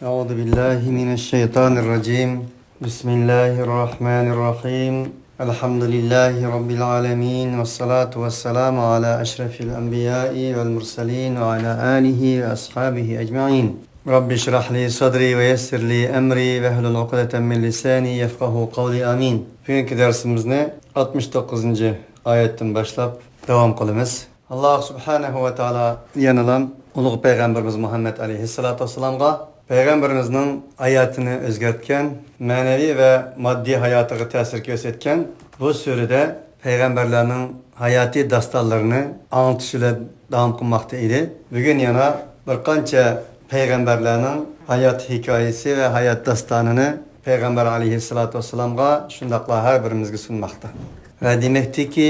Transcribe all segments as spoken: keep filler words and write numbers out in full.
أعوذ بالله من الشيطان الرجيم. بسم الله الرحمن الرحيم. الحمد لله رب العالمين، والصلاة والسلام على أشرف الأنبياء والمرسلين وعلى آله وأصحابه أجمعين. رب اشرح لي صدري ويسر لي أمري واحلل عقدة من لساني يفقهوا قولي. آمين. بۈگۈنكى دەرسىمىزنى ئاتمىش توققۇزىنچى ئايەتتىن باشلاپ داۋام قىلىمىز. ئاللاھ سۇبھانەھۇ ۋە تائالا يەنىلا ئۇلۇغ پەيغەمبىرىمىز مۇھەممەد ئەلەيھىسسالاتۇ ۋەسسالامغا پەيغەمبىرىمىزنىڭ ھاياتىنى ئۆزگەرتكەن، مەنىۋى ۋە ماددىي ھاياتىغا تەسىر كۆرسەتكەن بۇ سۈرىدە پەيغەمبەرلەرنىڭ ھاياتىي داستانلىرىنى ئاڭلىتىش بىلەن داۋام قىلماقتا ئىدى. بۈگۈن يەنە بىر قانچە پەيغەمبەرلەرنىڭ ھايات ھېكايىسى ۋە ھايات داستانىنى پەيغەمبەر ئەلەيھىسسالاتۇ ۋەسسالامغا، شۇنداقلا ھەر بىرىمىزگە سۇنماقتا. ۋە دېمەكتىكى،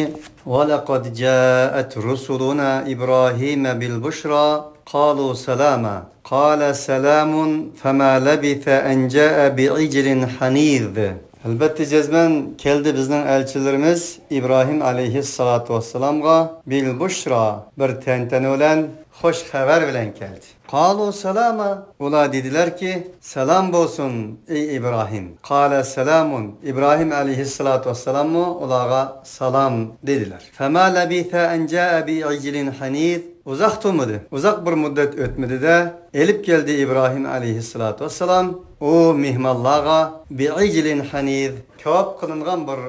ولقد جاءت رسلنا إبراهيم بالبشرى قالوا سلاما قال سلام فما لبث أن جاء بعجل حنيذ. ئەلبەتتە، جەزمەن كەلدى بىزنىڭ ئەلچىلىرىمىز ئىبراھىم ئەلەيھىسسالاتۇ ۋەسسالامغا بىل بۇشرا، بىر تەنتەنە بىلەن، خۇش خەۋەر بىلەن كەلدى. قالۇ سالاما، ئۇلار دېدىلەركى، سالام بولسۇن، ئەي ئىبراھىم. قالە سالامۇن، ئىبراھىم ئەلەيھىسسالاتۇ ۋەسسالاممۇ ئۇلارغا سالام دېدىلەر. فما لبث أن جاء بعجل حنيذ. ئۇزاق تۇرمىدى، ئۇزاق بىر مۇددەت ئۆتمىدى-دە، ئېلىپ كەلدى ئىبراھىم ئەلەيھىسسالاتۇ ۋەسسالام ئۇ مېھمانلارغا بعجل حنيذ، كاۋاپ قىلىنغان بىر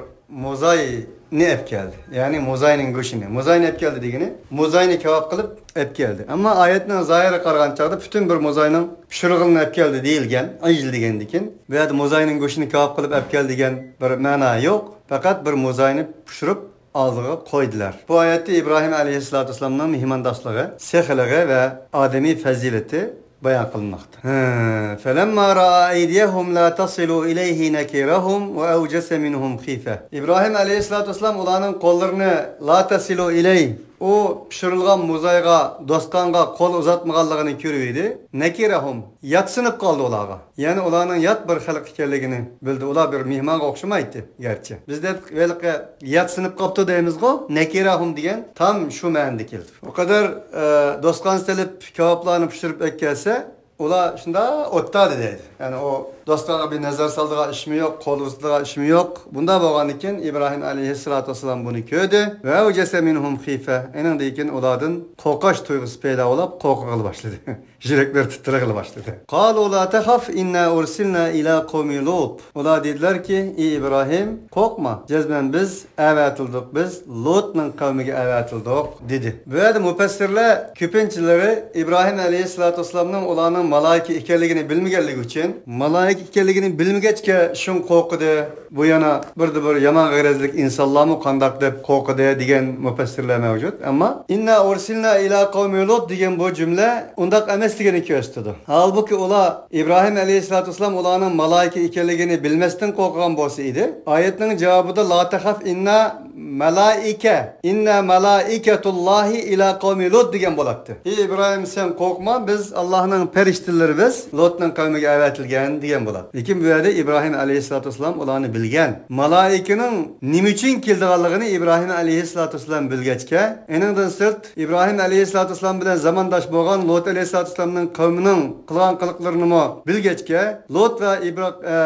موزاينى ئەپ كەلدى. يەنى موزاينىڭ گۆشىنى. موزاينى ئەپ كەلدى دېگىنى، موزاينى كاۋاپ قىلىپ ئەپ كەلدى. ئەمما ئايەتنىڭ زاھىرىغا قارىغان چاغدا پۈتۈن بىر موزاينىڭ پىشۇرۇلغىنىنى ئەپ كەلدى دېيىلگەن، ئەجىل دېگەندىكىن. بۇ يەردە موزاينىڭ گۆشىنى كاۋاپ قىلىپ ئەپ كەلدى دېگەن بىر مەنا يوق. پەقەت بىر موزاينى پىشۇرۇپ ئالدىغا قويدىلار. بۇ ئايەتتە ئىبراھىم ئەلەيھىسسالاتۇ ۋەسسالامنىڭ مېھمانداشلىقى، سېخىيلىقى ۋە ئادەمىي پەزىلىتى بايان قىلىنماقتا. ھە، فلما رأى أيديهم لا تصل إليه نكرهم وأوجس منهم خيفة. ئىبراھىم ئەلەيھىسسالاتۇ ۋەسسالام ئۇلارنىڭ قوللىرىنى لا تەسىلۇ ئىلەي، ئۇ پىشۇرۇلغان موزايغا، دوستقانغا قول ئۇزاتمىغانلىقىنى كۆرۈۋىدى. نەكىرەھۇم، ياتسىنىپ قالدى ئۇلارغا. يەنى ئۇلارنىڭ يات بىر خەلق ئىكەنلىكىنى بىلدى. ئۇلار بىر مېھمانغا ئوخشىمايتتى گەرچە. بىزدە ھېلىقى ياتسىنىپ قاپتۇ دەيمىزغۇ، نەكىرەھۇم دېگەن تام شۇ مەنىدە كېلىدۇ. ئۇ قەدەر، ئە، دوستقان سېلىپ، كاۋاپلارنى پىشۇرۇپ ئەكەلسە، ئۇلار شۇنداق ئوتتادى دەيدۇ. يەنى ئۇ دوستلارغا بىر نەزەر سالىدىغان ئىشمۇ يوق، قول ئۇزىتىدىغان ئىشمۇ يوق. بۇنداق بولغاندىن كېيىن ئىبراھىم ئەلەيھىسسالاتۇ ۋەسسالام بۇنى كۆردى. ۋە ئەۋجەسە مىنھۇم خىفە. ئېنىڭدىن كېيىن ئۇلاردىن قورقۇش تۇيغۇسى پەيدا بولۇپ، قورققىلى باشلىدى. يۈرەكلىرى تىترىگىلى باشلىدى. قالۇ لا تەخەف ئىننا ئۇرسىلنا ئىلا قەۋمى لۇت. ئۇلار دېدىلەركى، ئى ئىبراھىم، قورقما، جەزمەن بىز ئەۋەتىلدۇق، بىز لۇتنىڭ قەۋمىگە ئەۋەتىلدۇق، دېدى. بۇ يەردە مۇپەسسىرلەر كۆپىنچىلىرى ئىبراھىم ئەلەيھىسسالاتۇ ۋەسسالامنىڭ ئۇلارنىڭ مالائىكە ئىكەنلىكىنى بىلمىگەنلىكى ئۈچۈن، مالائىكە ئىكەنلىكىنى بىلمىگەچكە شۇڭ قورقىدى، بۇ يەنە بىردە بىر يامان غەرەزلىك ئىنسانلارمۇ قانداق دەپ قورقىدى دېگەن مۇپەسسىرلەر مەۋجۇت. ئەمما ئىننا ئۇرسىلنا ئىلا قەۋمى لۇت دېگەن بۇ جۈملە ئۇنداق ئەمەسلىكىنى كۆرسىتىدۇ. ھالبۇكى، ئۇلار ئىبراھىم ئەلەيھىسسالاتۇ ۋەسسالام ئۇلارنىڭ مالائىكە ئىكەنلىكىنى بىلمەستىن قورققان بولسا ئىدى، ئايەتنىڭ جاۋابىدا لا تەخەف ئىننا مالائىكە، ئىننا مالائىكەتۇللاھى ئىلا قەۋمى لۇت دېگەن بولاتتى. ئى ئىبراھىم، سەن قورقما، بىز ئاللاھنىڭ پەرىشتىلىرى، بىز لۇتنىڭ قەۋمىگە ئەۋەتىلگەن دېگەن بولاتتى. لېكىن بۇ يەردە ئىبراھىم ئەلەيھىسسالاتۇ ۋەسسالام ئۇلارنى بىلگەن. مالائىكىنىڭ نېمە ئۈچۈن كېلىدىغانلىقىنى ئىبراھىم ئەلەيھىسسالاتۇ ۋەسسالام بىلگەچكە، ئېنىڭدىن سىرت، ئىبراھىم ئەلەيھىسسالاتۇ ۋەسسالام بىلەن زامانداش بولغان لۇت ئەلەيھىسسالاتۇ ۋەسسالامنىڭ قەۋمىنىڭ قىلغان قىلىقلىرىنىمۇ بىلگەچكە، لۇت ۋە ئىبرا-، ئە،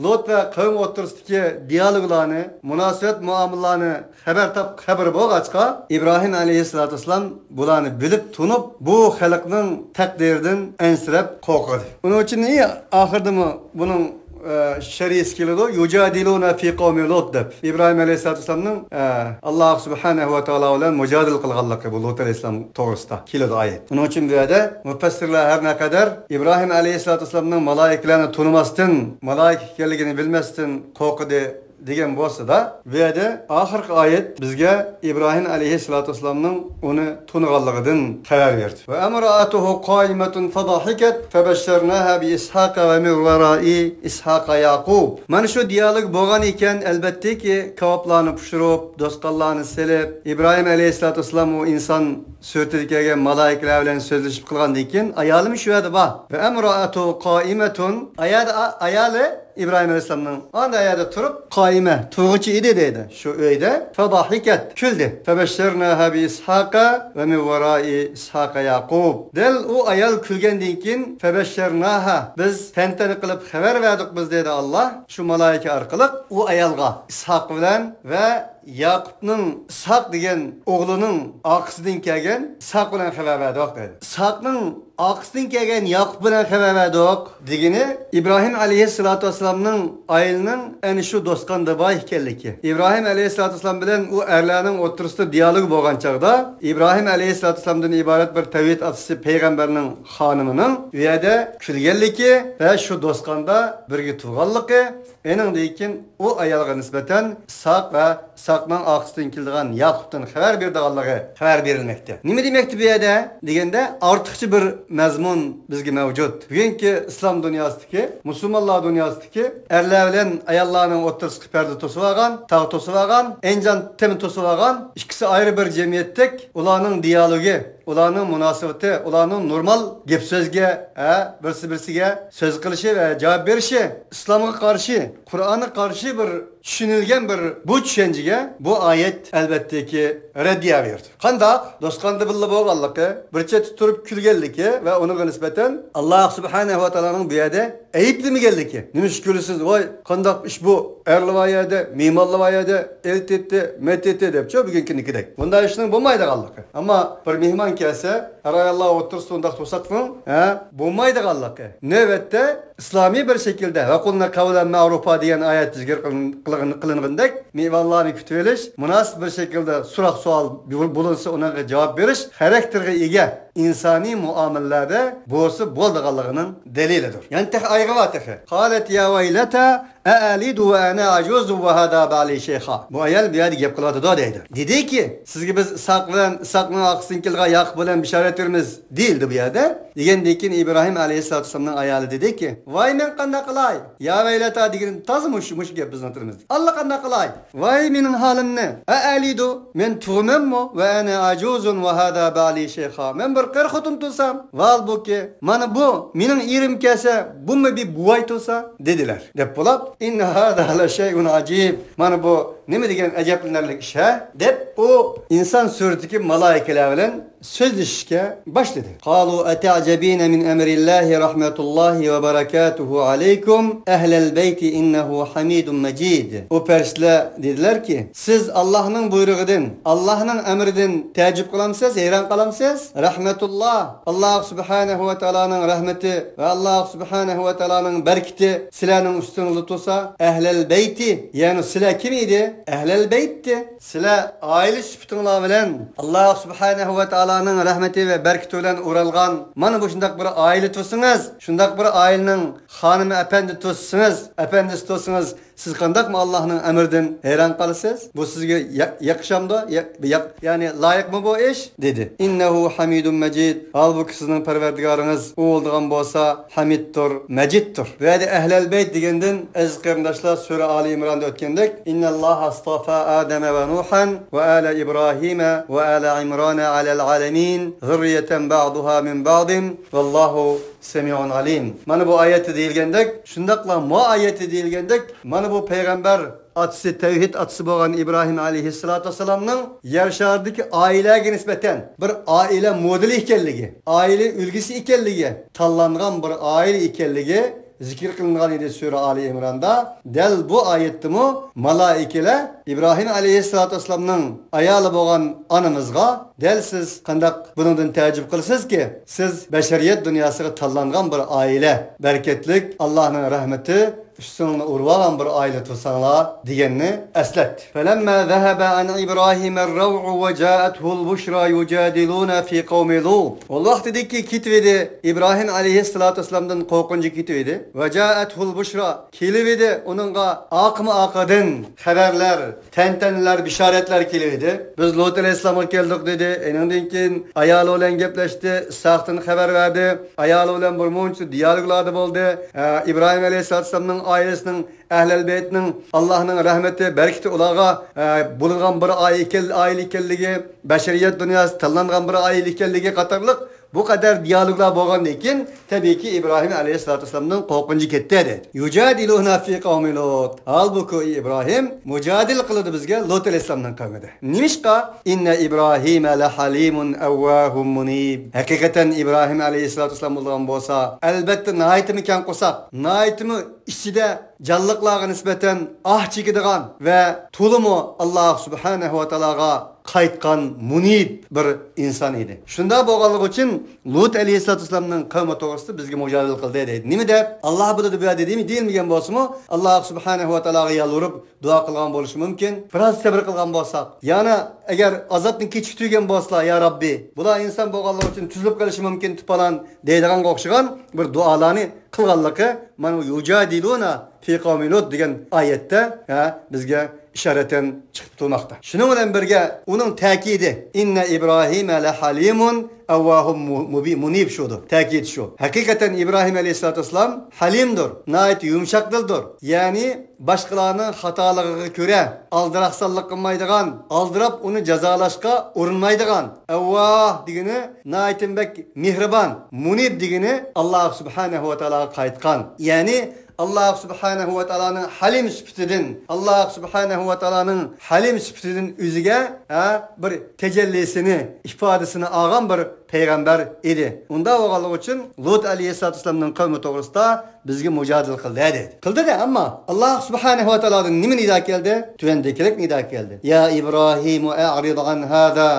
لۇت ۋە قەۋم ئوتتۇرىسىدىكى دىيالوگلارنى، مۇناسىۋەت مۇئامىلىلارنى خەۋەر تاپ-، خەۋىرى بولغاچقا، ئىبراھىم ئەلەيھىسسالاتۇ ۋەسسالام بۇلارنى بىلىپ تونۇپ، بۇ خەلقنىڭ تەقدىرىدىن ئەنسىرەپ قورقىدۇ. ئۇنىڭ ئۈچۈن ئى ئاخىردىمۇ بۇنىڭ، ئە، شەرھىسى كېلىدۇ، يۇجادىلۇنا فى قەۋمى لۇت دەپ. ئىبراھىم ئەلەيھىسسالاتۇ ۋەسسالامنىڭ، ئە، ئاللاھ سۇبھانەھۇ ۋە تائالا بىلەن مۇجادىلە قىلغانلىقى بۇ لۇت ئەلەيھىسسالام توغرىسىدا كېلىدۇ ئايەت. ئۇنىڭ ئۈچۈن بۇ يەردە مۇپەسسىرلەر ھەر نەقەدەر ئىبراھىم ئەلەيھىسسالاتۇ ۋەسسالامنىڭ مالائىكىلەرنى تونۇماستىن، مالائىكە ئىكەنلىكىنى بىلمەستىن قورقىدۇ دېگەن بولسىدا، بۇ يەردە ئاخىرقى ئايەت بىزگە ئىبراھىم ئەلەيھىسسالاتۇ ۋەسسالامنىڭ ئۇنى تونۇغانلىقىدىن خەۋەر بېرىدۇ. ۋە ئەمرائەتۇھۇ قائىمەتۇن فەضاھىكەت فەبەششەرناھا بىئىسھاقە ۋە مىن ۋەرائى ئىسھاقە يەقۇب. مانا شۇ دىيالوگ بولغان ئىكەن، ئەلبەتتىكى، كاۋاپلارنى پىشۇرۇپ، دوستقانلارنى سېلىپ، ئىبراھىم ئەلەيھىسسالاتۇ ۋەسسالام ئۇ ئىنسان سۈرىتىدە كەلگەن مالائىكىلەر بىلەن سۆزلىشىپ قىلغاندىن كېيىن، ئايالىمۇ شۇ يەردە بار. ۋە ئەمرائەتۇ قائىمەتۇن، ئايالى، ئايالى ئىبراھىم ئەلەيھىسسالامنىڭ ئانداق يەردە تۇرۇپ، قائىمە، تۇرغۇچى ئىدى دەيدۇ. شۇ ئۆيدە، فضحكت، كۈلدى. فبشرناها بإسحاق ومن وراء إسحاق يعقوب. دەل ئۇ ئايال كۈلگەندىن كېيىن، فبشرناها، بىز تەنتەنە قىلىپ خەۋەر بەردۇق بىز دەيدۇ ئاللا. شۇ مالايىكە ئارقىلىق ئۇ ئايالغا ئىسھاق بىلەن ۋە ياقۇپنىڭ، ئىسھاق دېگەن ئوغلىنىڭ ئارقىسىدىن كەلگەن ئىسھاق بىلەن خەۋەر بەردۇق دەيدۇ. ئىسھاقنىڭ ئارقىسىدىن كەلگەن ياقۇپ بىلەن خەۋەر بەردۇق دېگىنى ئىبراھىم ئەلەيھىسسالاتۇ ۋەسسالامنىڭ ئائىلىنىڭ ئەنە شۇ دوستخانىدا بار ئىكەنلىكى. ئىبراھىم ئەلەيھىسسالاتۇ ۋەسسالام بىلەن ئۇ ئەرلەرنىڭ ئوتتۇرىسىدا دىيالوگ بولغان چاغدا ئىبراھىم ئەلەيھىسسالاتۇ ۋەسسالامدىن ئىبارەت بىر تەۋھىد ئاتىسى پەيغەمبەرنىڭ خانىمىنىڭ ئۇ يەردە كۈلگەنلىكى ۋە شۇ دوستخانىدا بىرگە تۇرغانلىقى، ئېنىڭدىن كېيىن ئۇ ئايالغا نىسبەتەن ئىسھاق ۋە ئىسھاقنىڭ ئارقىسىدىن كېلىدىغان ياقۇپتىن خەۋەر بېرىدىغانلىقى خەۋەر بېرىلمەكتە. نېمە دېمەكتە بۇ يەردە دېگەندە، ئارتۇقچە بىر مەزمۇن بىزگە مەۋجۇت. بۈگۈنكى ئىسلام دۇنياسىدىكى، مۇسۇلمانلار دۇنياسىدىكى ئەرلەر بىلەن ئاياللارنىڭ ئوتتۇرىسىغا پەردە توسۇۋالغان، تاغ توسۇۋالغان، ئەنجان تېمى توسۇۋالغان، ئىككىسى ئايرى بىر جەمئىيەتتەك، ئۇلارنىڭ دىيالوگى، ئۇلارنىڭ مۇناسىۋىتى، ئۇلارنىڭ نورمال گەپ سۆزگە، ھە، بىرسى بىرسىگە سۆز قىلىشى ۋە جاۋاب بېرىشى ئىسلامغا قارشى، قۇرئانغا قارشى بىر چۈشىنىلگەن بىر بۇ چۈشەنچىگە بۇ ئايەت ئەلۋەتتىكى رەددىيە بېرىدۇ. قانداق؟ دوستخانىدا بىللە بولغانلىقى، بىر چەتتە تۇرۇپ كۈلگەنلىكى ۋە ئۇنىڭغا نىسبەتەن ئاللا سۇبھانەھۇ ۋە تائالانىڭ بۇ يەردە ئەيىبلىمىگەنلىكى. نېمىشقا كۈلىسىز؟ ۋاي، قانداق ئىش بۇ؟ ئەرلەر بار يەردە، مېھمانلار بار يەردە، ئېلتىتتى، مېتىتتى دەپچۇ بۈگۈنكىنىكىدەك. بۇنداق ئىشنىڭ بولمايدىغانلىقى. ئەمما بىر مېھمان كەلسە، ھەر ئاياللار ئوتتۇرىسىدا ئۇنداق تۇرساقنىڭ، ھە، بولمايدىغانلىقى. نۆۋەتتە ئىسلامىي بىر شەكىلدە ۋەقۇلنا قەۋلەن مەئرۇپا دېگەن ئايەت زىكىر قىلىن-، قىلىن-، قىلىنغىنىدەك، مېھمانلارنى كۈتۈۋېلىش، مۇناسىپ بىر شەكىلدە سوراق-سوئال بۇ-، بولۇنسا ئۇنىڭغا جاۋاب بېرىش خاراكتېرىگە ئىگە ئىنسانىي مۇئامىلىلەردە بولسا بولىدىغانلىقىنىڭ دەلىلىدۇر. يەنە تېخى ئايىغى بار تېخى. قالەت يا ۋەيلەتە ئەئەلىدۇ ۋە ئەنە ئەجۇزۇ ۋە ھازا بەئلى شەيخا. بۇ ئايال بۇ يەردە گەپ قىلىۋاتىدۇ دەيدۇ. دېدىكى، سىزگە بىز ئىسھاق بىلەن ئىسھاقنىڭ ئارقىسىدىن كېلىدىغان ياقۇپ بىلەن بېشارەت بېرىمىز دېيىلدى بۇ يەردە. دېگەندىن كېيىن ئىبراھىم ئەلەيھىسسالاتۇ ۋەسسالامنىڭ ئايالى دېدىكى، ۋاي مەن قانداق قىلاي؟ يا ۋەيلەتا دېگىنى تازا مۇشۇ، مۇشۇ گەپ بىزنىڭ تىلىمىزدا. ئاللا قانداق قىلاي؟ ۋاي مېنىڭ ھالىمنى! ئەئەلىدۇ، مەن تۇغىمەنمۇ؟ ۋە ئەنە ئەجۇزۇن ۋە ھازا بەئلى شەيخا. مەن بىر قېرى خوتۇن تۇرسام، ۋە ھالبۇكى مانا بۇ مېنىڭ ئېرىم كەلسە، بۇمۇ بىر بوۋاي تۇرسا دېدىلەر. دەپ بولاپ، ئىننە ھازا لەشەيئۇن ئەجىب. مانا بۇ نېمە دېگەن ئەجەبلىنەرلىك ئىش ھە؟ دەپ ئۇ ئىنسان سۈرىتىدىكى مالايىكىلەر بىلەن سۆزلىشىشكە باشلىدى. قالوا أتعجبين من أمر الله رحمة الله وبركاته عليكم أهل البيت إنه حميد مجيد. ئۇ پەرىشتىلەر دېدىلەركى، سىز ئاللاھنىڭ بۇيرۇقىدىن، ئاللاھنىڭ ئەمرىدىن تەئەججۈپ قىلامسىز، ھەيران قالامسىز؟ رەھمەتۇللا، ئاللاھ سۇبھانەھۇ ۋە تائالانىڭ رەھمىتى ۋە ئاللاھ سۇبھانەھۇ ۋە تائالانىڭ بەرىكىتى سىلەرنىڭ ئۈستۈڭلاردا تۇرسا، ئەھلەل بەيتى، يەنى سىلەر كىم ئىدى؟ ئەھلەل بەيتتى. سىلەر ئائىلە سۈپىتىڭلار بىلەن ئاللاھ سۇبھانەھۇ ۋە تائالانىڭ رەھمىتى ۋە بەرىكىتى بىلەن ئورالغان مانا بۇ شۇنداق بىر ئائىلە تۇرسىڭىز، شۇنداق بىر ئائىلىنىڭ خانىمى ئەپەندى تۇرسىڭىز، ئەپەندىسى تۇرسىڭىز، سىز قانداقمۇ ئاللاھنىڭ ئەمرىدىن ھەيران قالىسىز؟ بۇ سىزگە يا-، يېقىشامدۇ؟ يا-، يا-، يەنى لايىقمۇ بۇ ئىش؟ دېدى. ئىننەھۇ ھەمىدۇن مەجىد. ھالبۇكى سىزنىڭ پەرۋەردىگارىڭىز ئۇ بولىدىغان بولسا ھەمىدتۇر، مەجىدتۇر. بۇ يەردە ئەھلەل بەيت دېگەندىن، ئەزىز قېرىنداشلار، سۈرە ئالى ئىمراندا ئۆتكەندەك، ئىننەللاھە ئاستافا ئادەمە ۋە نۇھەن ۋە ئالە ئىبراھىمە ۋە ئالە ئىمرانە ئالەل ئالەمىن، زۇررىيەتەن بەئدۇھا مىن بەئدىن، ۋەللاھۇ سەمىئۇن ئالىم. مانا بۇ ئايەتتە دېيىلگەندەك، شۇنداقلا ما ئايەتتە دېيىلگەندەك، مانا بۇ پەيغەمبەر ئاتىسى، تەۋھىد ئاتىسى بولغان ئىبراھىم ئەلەيھىسسالاتۇ ۋەسسالامنىڭ يەر شارىدىكى ئائىلىلەرگە نىسبەتەن بىر ئائىلە مودېلى ئىكەنلىكى، ئائىلە ئۈلگىسى ئىكەنلىكى، تاللانغان بىر ئائىلە ئىكەنلىكى زىكىر قىلىنغان ئىدى سۈرە ئالى ئىمراندا. دەل بۇ ئايەتتىمۇ مالائىكىلەر ئىبراھىم ئەلەيھىسسالاتۇ ۋەسسالامنىڭ ئايالى بولغان ئانىمىزغا، دەل سىز قانداق بۇنىڭدىن تەئەججۈپ قىلىسىزكى؟ سىز بەشەرىيەت دۇنياسىغا تاللانغان بىر ئائىلە، بەرىكەتلىك، ئاللاھنىڭ رەھمىتى ئۈستۈڭلارنى ئۇرۇۋالغان بىر ئائىلە تۇرساڭلار دېگەننى ئەسلەتتى. فلما ذهب عن إبراهيم الروع وجاءته البشرى يجادلنا في قوم لوط. ئۇ ۋاقتىدىكى كېتىۋىدى، ئىبراھىم ئەلەيھىسسالاتۇ ۋەسسالامدىن قورقۇنچى كېتىۋىدى. وجاءته البشرى، كېلىۋىدى ئۇنىڭغا ئارقىمۇ ئارقىدىن خەۋەرلەر، تەنتەنىلەر، بېشارەتلەر كېلىۋىدى. بىز لۇت ئەلەيھىسسالامغا كەلدۇق دېدى. ئېنىڭدىن كېيىن ئايالى بىلەن گەپلەشتى، ئىسھاقتىن خەۋەر بەردى. ئايالى بىلەن بىر مۇنچە دىيالوگلاردا بولدى. ئە، ئىبراھىم ئەلەيھىسسالام ئانىسىنىڭ ئائىلىسىنىڭ، ئەھلەل بەيتنىڭ، ئاللاھنىڭ رەھمىتى، بەرىكىتى ئۇلارغا، ئە، بولىدىغان بىر ئائىلە ئىكەن-، ئائىلە ئىكەنلىكى، بەشەرىيەت دۇنياسى تاللانغان بىر ئائىلە ئىكەنلىكى قاتارلىق بۇ قەدەر دىيالوگلار بولغاندىن كېيىن، تەبىئىيكى، ئىبراھىم ئەلەيھىسسالاتۇ ۋەسسالامنىڭ قورقۇنچى كەتتى، دەيدى. يۇجادىلۇنە فى قەۋمى لۇت. ھالبۇكى، ئىبراھىم مۇجادىلە قىلىدۇ بىزگە لۇت ئەلەيھىسسالامنىڭ قەۋمىدە. نېمىشقا؟ ئىننە ئىبراھىمە لەھەلىمۇن ئەۋۋاھۇم مۇنىب. ھەقىقەتەن ئىبراھىم ئەلەيھىسسالاتۇ ۋەسسالام بولغان بولسا، ئەلبەتتە، ناھايىتىمۇ كەڭ قورساق، ناھايىتىمۇ ئىچىدە جانلىقلارغا نىسبەتەن ئاھ چېكىدىغان ۋە تولىمۇ ئاللاھ سۇبھانەھۇ ۋە تائالاغا قايتقان مۇنىب بىر ئىنسان ئىدى. شۇنداق بولغانلىقى ئۈچۈن لۇت ئەلەيھىسسالاتۇ ۋەسسالامنىڭ قەۋمى توغرىسىدا بىزگە مۇجادىلە قىلدى، دەيدۇ. نېمە دەپ؟ ئاللاھ بۇ يەردە دېمە-، دېيىلمىگەن بولسىمۇ، ئاللاھ سۇبھانەھۇ ۋە تائالاغا يالۋۇرۇپ دۇئا قىلغان بولۇشى مۇمكىن. بىراز سەۋر قىلغان بولساق، يەنى ئەگەر ئازابنى كېچىكتۈرگەن بولسىلا، يا رەببى، بۇلار ئىنسان بولغانلىقى ئۈچۈن تۈزۈلۈپ قېلىشى مۇمكىن، پالان دەيدىغانغا ئوخشىغان بىر دۇئالارنى قىلغانلىقى مانا بۇ يۇجادىلۇنە فى قەۋمى لۇت دېگەن ئايەتتە، ھە، بىزگە ئىشارەتەن چىقىپ تۇرماقتا. شۇنىڭ بىلەن بىرگە ئۇنىڭ تەكىدى، ئىننە ئىبراھىمە لەھەلىمۇن ئەۋۋاھۇم مۇ-، مۇبى-، مۇنىب شۇدۇر. تەكىد شۇ. ھەقىقەتەن ئىبراھىم ئەلەيھىسسالاتۇ ۋەسسالام ھەلىمدۇر، ناھايىتى يۇمشاق دىلدۇر. يەنى باشقىلارنىڭ خاتالىقىغا كۆرە ئالدىراقسانلىق قىلمايدىغان، ئالدىراپ ئۇنى جازالاشقا ئۇرۇنمايدىغان. ئەۋۋاھ دېگىنى ناھايىتى بەك مېھرىبان، مۇنىب دېگىنى ئاللاھ سۇبھانەھۇ ۋە تائالاغا قايتقان. يەنى ئاللاھ سۇبھانەھۇ ۋە تائالانىڭ ھەلىم سۈپىتىدىن، ئاللاھ سۇبھانەھۇ ۋە تائالانىڭ ھەلىم سۈپىتىدىن ئۆزىگە، ھە، بىر تەجەللىسىنى، ئىپادىسىنى ئالغان بىر پەيغەمبەر ئىدى. ئۇنداق بولغانلىقى ئۈچۈن لۇت ئەلەيھىسسالاتۇ ۋەسسالامنىڭ قەۋمى توغرىسىدا بىزگە مۇجادىلە قىلدى، دەيدۇ. قىلدى-دە، ئەمما ئاللاھ سۇبھانەھۇ ۋە تائالادىن نېمە نىدا كەلدى؟ تۆۋەندىكىدەك نىدا كەلدى. يا إبراهيم أعرض عن هذا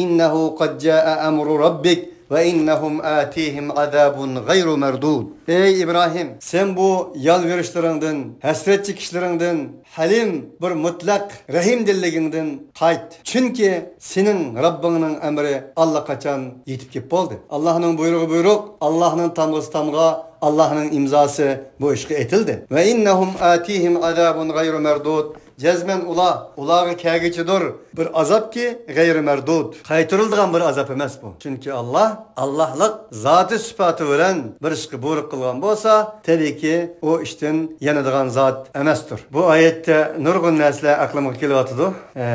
إنه قد جاء أمر ربك وإنهم آتيهم عذاب غير مردود. ئەي ئىبراھىم، سەن بۇ يالۋۇرۇشلىرىڭدىن، ھەسرەت چېكىشلىرىڭدىن، ھەلىم بىر مۇتلەق رەھىمدىللىكىڭدىن قايت. چۈنكى سېنىڭ رەببىڭنىڭ ئەمرى ئاللىقاچان يېتىپ كېلىپ بولدى. ئاللاھنىڭ بۇيرۇقى بۇيرۇق، ئاللاھنىڭ تامغىسى تامغا، ئاللاھنىڭ ئىمزاسى بۇ ئىشقا ئېتىلدى. وإنهم آتيهم عذاب غير مردود. جەزمەن ئۇلار، ئۇلارغا كەلگۈچىدۇر بىر ئازابكى، غەيرى مەردۇد، قايتۇرۇلىدىغان بىر ئازاب ئەمەس بۇ. چۈنكى ئاللاھ، ئاللاھلىق زاتى سۈپەتى بىلەن بىر ئىشقا بۇيرۇق قىلغان بولسا، تەبىئىيكى، ئۇ ئىشتىن يانىدىغان زات ئەمەستۇر. بۇ ئايەتتە نۇرغۇن نەرسىلەر ئەقلىمغا كېلىۋاتىدۇ. ئە،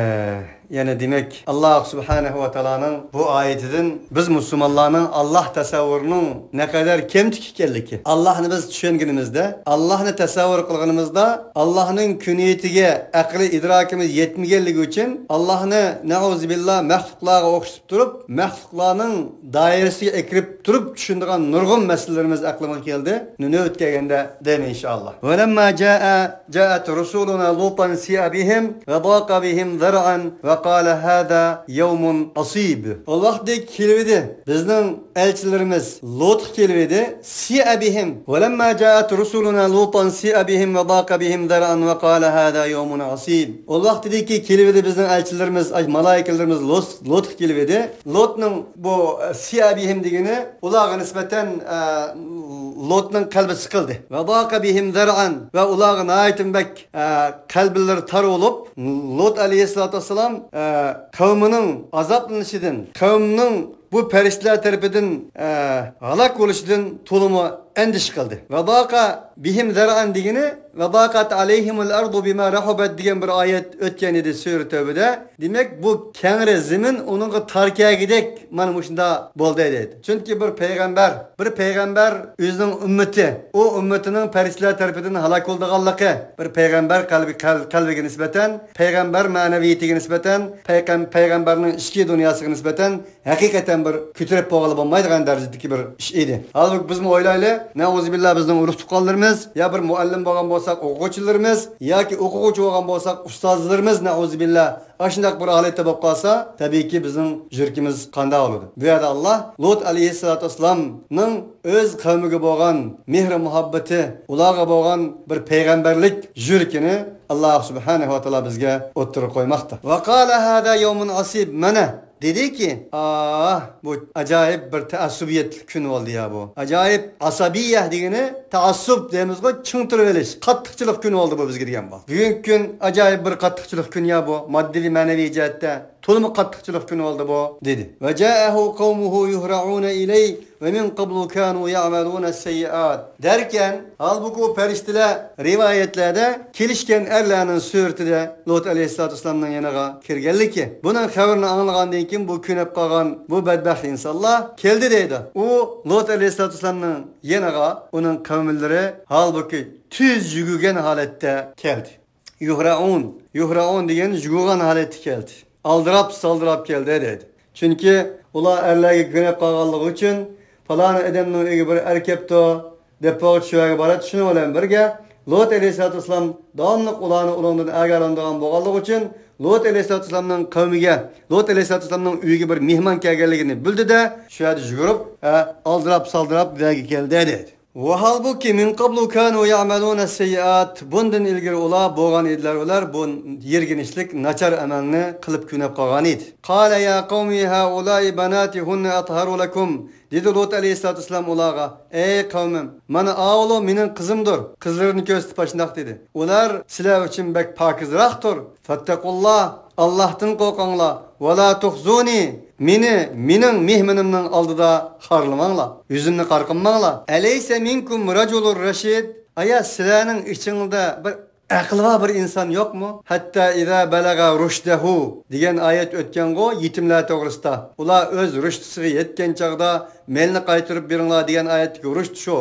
يەنى دېمەك، ئاللاھ سۇبھانەھۇ ۋە تائالانىڭ بۇ ئايىتىدىن بىز مۇسۇلمانلارنىڭ ئاللاھ تەسەۋۋۇرىنىڭ نەقەدەر كەمتۈك ئىكەنلىكى. ئاللاھنى بىز چۈشەنگىنىمىزدە، ئاللاھنى تەسەۋۋۇر قىلغىنىمىزدا، ئاللاھنىڭ كۈنىيىتىگە ئەقلىي ئىدراكىمىز يەتمىگەنلىكى ئۈچۈن، ئاللاھنى، نەئۇزۇبىللا، مەخلۇقلارغا ئوخشىتىپ تۇرۇپ، مەخلۇقلارنىڭ دائىرىسىگە ئەكىرىپ تۇرۇپ چۈشىنىدىغان نۇرغۇن مەسىلىلىرىمىز ئەقلىمىزگە كەلدى. نۆۋەت كەلگەندە دەيمەن، ئىنشائاللاھ. ولما جاء جاءت رسلنا لوطا سيء بهم وضاق بهم ذرعا وقال هذا يوم عصيب. ئۇ ۋاقىتتا كېلىۋىدى بىزنىڭ ئەلچىلىرىمىز لوتقا كېلىۋىدى. سيء بهم. ولما جاءت رسلنا لوطا سيء بهم وضاق بهم ذرعا وقال هذا يوم عصيب. ئۇ ۋاقىتتا كېلىۋىدى بىزنىڭ ئەلچىلىرىمىز، ئاي، مالايىكىلىرىمىز لوس-، لوتقا كېلىۋىدى. لوتنىڭ بۇ، ئە، سيء بهم دېگىنى ئۇلارغا نىسبەتەن، ئە، لوتنىڭ قەلبى سىقىلدى. وضاق بهم ذرعا. ۋە ئۇلارغا ناھايىتى بەك، ئە، قەلبىلىرى تار بولۇپ، لوت ئەلەيھىسسالاتۇ ۋەسسالام، ئە، قەۋمىنىڭ ئازابلىنىشىدىن، قەۋمىنىڭ بۇ پەرىشتىلەر تەرىپىدىن، ئە، ھالاك بولۇشىدىن تولىمۇ ئەندىشە قىلدى. وضاق بهم ذرعا دېگىنى، وضاقت عليهم الأرض بما رحبت دېگەن بىر ئايەت ئۆتكەن ئىدى سۈرە تەۋبىدە. دېمەك، بۇ كەڭرى زېمىن ئۇنىڭغا تار كەلگۈدەك مانا مۇشۇنداق بولدى، دەيدۇ. چۈنكى بىر پەيغەمبەر، بىر پەيغەمبەر ئۆزىنىڭ ئۈممىتى، ئۇ ئۈممىتىنىڭ پەرىشتىلەر تەرىپىدىن ھالاك بولىدىغانلىقى، بىر پەيغەمبەر قەلبى، قەل-، قەلبىگە نىسبەتەن، پەيغەمبەر مەنىۋىيىتىگە نىسبەتەن، پەيغەم-، پەيغەمبەرنىڭ ئىچكى دۇنياسىغا نىسبەتەن ھەقىقەتەن بىر كۆتۈرۈپ بولغىلى بولمايدىغان دەرىجىدىكى بىر ئىش ئىدى. ھالبۇكى، بىزمۇ ئويلايلى، نەئۇزۇبىللا، بىزنىڭ ئۇرۇق-تۇغقانلىرىمىز يا بىر مۇئەللىم بولغان بولساق، ئوقۇغۇچىلىرىمىز ياكى ئوقۇغۇچى بولغان بولساق، ئۇستازلىرىمىز، نەئۇزۇبىللا، ئاشۇنداق بىر ھالەتتە بولۇپ قالسا، تەبىئىيكى، بىزنىڭ يۈرىكىمىز قانداق بولىدۇ؟ بۇ يەردە ئاللا لوت ئەلەيھىسسالاتۇ ۋەسسالامنىڭ ئۆز قەۋمىگە بولغان مېھرى-مۇھەببىتى، ئۇلارغا بولغان بىر پەيغەمبەرلىك يۈرىكىنى ئاللا سۇبھانەھۇ ۋە تائالا بىزگە ئوتتۇرىغا قويماقتا. وقال هذا يوم عصيب. مانا، دېدىكى، ئاھ، بۇ ئاجايىپ بىر تەئەسسۇبىيەتلىك كۈن بولدى يا بۇ. ئاجايىپ، ئاسابىيە دېگىنى تەئەسسۇب دەيمىزغۇ، چىڭ تۇرۇۋېلىش، قاتتىقچىلىق كۈنى بولدى بۇ بىزگە دېگەن بۇ. بۈگۈنكى كۈن ئاجايىپ بىر قاتتىقچىلىق كۈن يا بۇ، ماددىي، مەنىۋى جەھەتتە. تولىمۇ قاتتىقچىلىق كۆنۈۋالدى بۇ، دېدى. وجاءه قومه يهرعون إليه ومن قبل كانوا يعملون السيئات. دەركەن، ھالبۇكى، ئۇ پەرىشتىلەر رىۋايەتلەردە كېلىشكەن ئەرلەرنىڭ سۈرىتىدە لۇت ئەلەيھىسسالاتۇ ۋەسسالامنىڭ يېنىغا كىرگەنلىكى، بۇنىڭ خەۋىرىنى ئاڭلىغاندىن كېيىن بۇ كۆنۈپ قالغان بۇ بەدبەخت ئىنسانلار كەلدى دەيدۇ. ئۇ لۇت ئەلەيھىسسالاتۇ ۋەسسالامنىڭ يېنىغا ئۇنىڭ قەۋملىرى ھالبۇكى تۈز يۈگۈرگەن ھالەتتە كەلدى. يهرعون، يهرعون دېگەن يۈگۈرگەن ھالەتتە كەلدى. ئالدىراپ سالدىراپ كەلدى دەيدۇ. چۈنكى ئۇلار ئەرلەرگە كۆنۈپ قالغانلىقى ئۈچۈن، پالانى ئادەمنىڭ ئۆيىگە بىر ئەر كەپتۇ دەپ، بولغۇچە شۇ يەرگە باراتتى. شۇنىڭ بىلەن بىرگە لۇت ئەلەيھىسسالاتۇ ۋەسسالام داۋاملىق ئۇلارنى ئۇنىڭدىن ئاگاھلاندۇرغان بولغانلىقى ئۈچۈن، لۇت ئەلەيھىسسالاتۇ ۋەسسالامنىڭ قەۋمىگە، لۇت ئەلەيھىسسالاتۇ ۋەسسالامنىڭ ئۆيىگە بىر مېھمان كەلگەنلىكىنى بىلدى-دە، شۇ يەردە يۈگۈرۈپ، ھە، ئالدىراپ سالدىراپ بۇ يەرگە كەلدى دەيدۇ. ۋاھالبۇكى، من قبل كانوا يعملون السيئات، بۇندىن ئىلگىرى ئۇلار بولغان ئىدىلەر، ئۇلار بۇ يىرگىنچلىك، ناچار ئەمەلنى قىلىپ كۆنۈپ قالغان ئىدى. قال يا قوم هؤلاء بناتي هن أطهر لكم، دېدى لۇت ئەلەيھىسسالاتۇ ۋەسسالام ئۇلارغا، ئەي قەۋمىم، مانا ئاۋۇلۇ مېنىڭ قىزىمدۇر. قىزلىرىنى كۆرسىتىپ ئاشۇنداق دېدى، ئۇلار سىلەر ئۈچۈن بەك پاكىزراقتۇر. فاتقۇللا، ئاللاھتىن قورقۇڭلار. ۋەلا تۇخزۇنى، مېنى مېنىڭ مېھمىنىمنىڭ ئالدىدا خارلىماڭلار، يۈزۈمنى قارا قىلماڭلار. ئەلەيسە مىنكۇم رەجۇلۇر رەشىد، ئايا، سىلەرنىڭ ئىچىڭلاردا بىر ئەقلى بار بىر ئىنسان يوقمۇ؟ ھەتتا ئىزا بەلەغە رۇشدەھۇ دېگەن ئايەت ئۆتكەنغۇ يېتىملەر توغرىسىدا. ئۇلار ئۆز رۇشدىسىغا يەتكەن چاغدا مېلىنى قايتۇرۇپ بېرىڭلار دېگەن ئايەتتىكى رۇشد شۇ.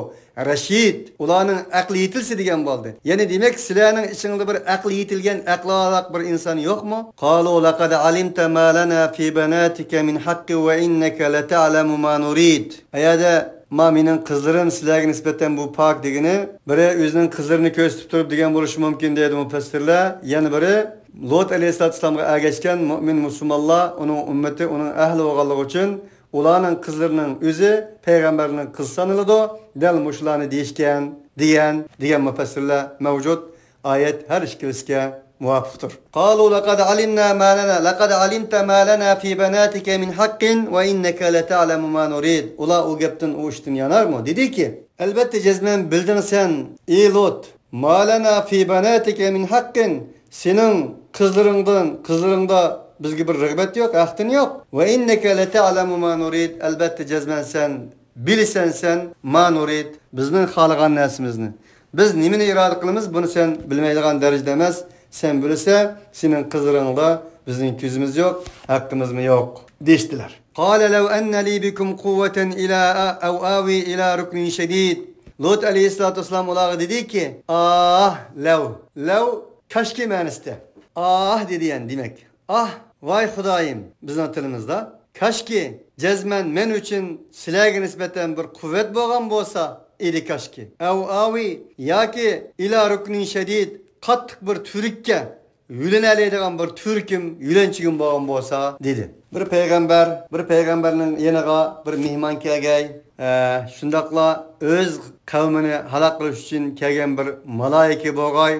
رەشىد، ئۇلارنىڭ ئەقلى يېتىلسە دېگەن بولدى. يەنى دېمەك، سىلەرنىڭ ئىچىڭلاردا بىر ئەقلى يېتىلگەن، ئەقلى ئالاق بىر ئىنسان يوقمۇ؟ قالوا لقد علمت ما لنا في بناتك من حق وإنك لتعلم ما نريد. ئە يەردە، ما مېنىڭ قىزلىرىم سىلەرگە نىسبەتەن بۇ پاك دېگىنى، بىرى ئۆزىنىڭ قىزلىرىنى كۆرسىتىپ تۇرۇپ دېگەن بولۇشى مۇمكىن دەيدۇ مۇپەسسىرلەر. يەنە بىرى، لۇت ئەلەيھىسسالاتۇ ۋەسسالامغا ئەگەشكەن مۇئمىن مۇسۇلمانلار، ئۇنىڭ ئۈممىتى، ئۇنىڭ ئەھلى بولغانلىقى ئۈچۈن، ئۇلارنىڭ قىزلىرىنىڭ ئۆزى پەيغەمبەرنىڭ قىزى سانىلىدۇ، دەل مۇشۇلارنى دېيىشكەن، دېگەن، دېگەن مۇپەسسىرلەر مەۋجۇت. ئايەت ھەر ئىككىلىسىگە مۇۋاپىقتۇر. قالوا لقد علمنا ما لنا، لقد علمت ما لنا في بناتك من حق وإنك لتعلم ما نريد. ئۇلار ئۇ گەپتىن، ئۇ ئىشتىن يانارمۇ؟ دېدىكى، ئەلبەتتە، جەزمەن بىلدىڭ سەن، ئى لۇت، ما لنا في بناتك من حق، سېنىڭ قىزلىرىڭدىن، قىزلىرىڭدا بىزگە بىر رىغبەت يوق، ھەقتىن يوق. وإنك لتعلم ما نريد، ئەلبەتتە، جەزمەن سەن بىلىسەن سەن، ما نۇرىد، بىزنىڭ خالىغان نەرسىمىزنى. بىز نېمىنى ئىرادە قىلىمىز، بۇنى سەن بىلمەيدىغان دەرىجىدە ئەمەس. سەن بىلىسەن، سېنىڭ قىزلىرىڭدا بىزنىڭ كۆزىمىز يوق، ھەققىمىزمۇ يوق، دېيىشتىلەر. قال لو أن لي بكم قوة إلى أو آوي إلى ركن شديد. لۇت ئەلەيھىسسالاتۇ ۋەسسالام ئۇلارغا دېدىكى، ئاھ، لەۋ، لەۋ، كاشكى مەنىسىدە. ئاھ دېدى يەنە دېمەك. ئاھ، ۋاي خۇدايىم، بىزنىڭ تىلىمىزدا. كاشكى، جەزمەن مەن ئۈچۈن سىلەرگە نىسبەتەن بىر قۇۋۋەت بولغان بولسا ئىدى كاشكى. ئەۋ ئاۋى، ياكى ئىلا رۇكنىن شەدىد، قاتتىق بىر تۈۋرۈككە يۆلىنەلەيدىغان بىر تۈۋرۈكۈم، يۆلەنچۈكۈم بولغان بولسا، دېدى. بىر پەيغەمبەر، بىر پەيغەمبەرنىڭ يېنىغا بىر مېھمان كەلگەي، ئە، شۇنداقلا ئۆز قەۋمىنى ھالاك قىلىش ئۈچۈن كەلگەن بىر مالايىكە بولغاي.